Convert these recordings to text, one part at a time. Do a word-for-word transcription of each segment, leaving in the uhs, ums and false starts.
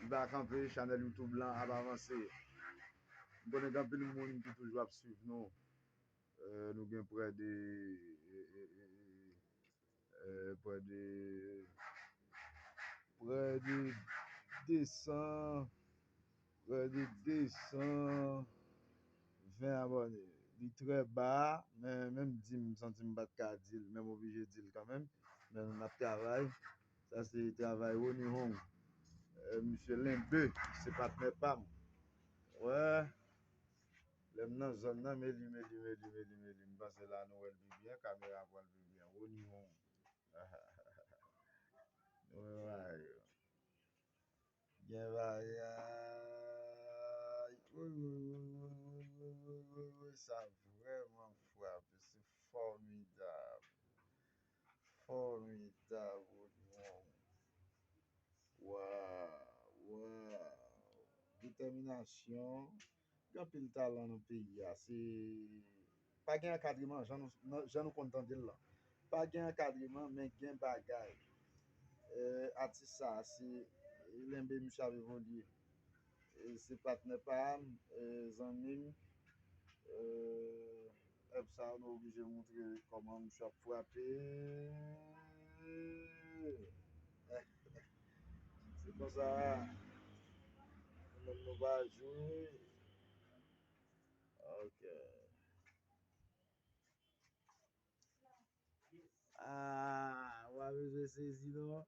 Li pa kanpe, chanèl YouTube lan ap avanse. M konnen gen anpil moun ki toujou ap swiv nou. Euh, nou gen prè de, euh, euh, euh, euh, prè de, prè de de san, prè de de san ven abòne. Li trè ba, men menm di m, m santi m pa t ka di l, men m oblije di l kanmenm. Men n ap travay. Sa se travay Rony Hong. Euh, misye Lenbe, se patnè pa m. Wè. Lè m nan zòn nan, men li, men li, men li, men li, men li. M panse la nou wè l pi byen, kamera pran l pi byen. Rony Hong. Nou wè bagay yo. Gen bagay. Woy, woy, woy, sa vrèman frape. Se fòmidab. Fòmidab, Rony Hong. Waw, waw. Detèminasyon. Gen anpil talan nan peyi a. Se pa gen ankadreman, jan nou, nan, jan nou konn tande l lan. Pa gen ankadreman, men gen bagay. Eh, atis sa, se Lenbe misye ap evolye. Eh, se patnè pa m, eh, zanmi m. Eh, Èp sa yo, nou oblije montre kòman misye ap frape. Se konsa. Nou menm nou pa jwe. Ok. Ah, w pa bezwen sezi non.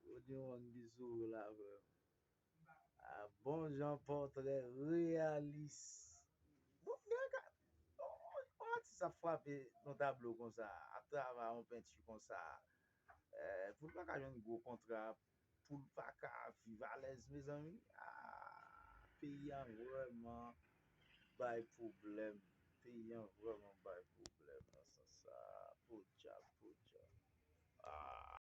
Ou di yon ann ki sou ou la, frè m. Ah, bon jan pòtrè reyalis. Bon, gen ka, yon, yon atis ap frape yon tablo konsa, ap travay yon penti konsa, eh, pou l pa ka jwenn gwo kontra, pou l pa ka viv alèz, mezanmi. Ah, peyi a vrèman bay pwoblèm. Peyi a vrèman bay pwoblèm nan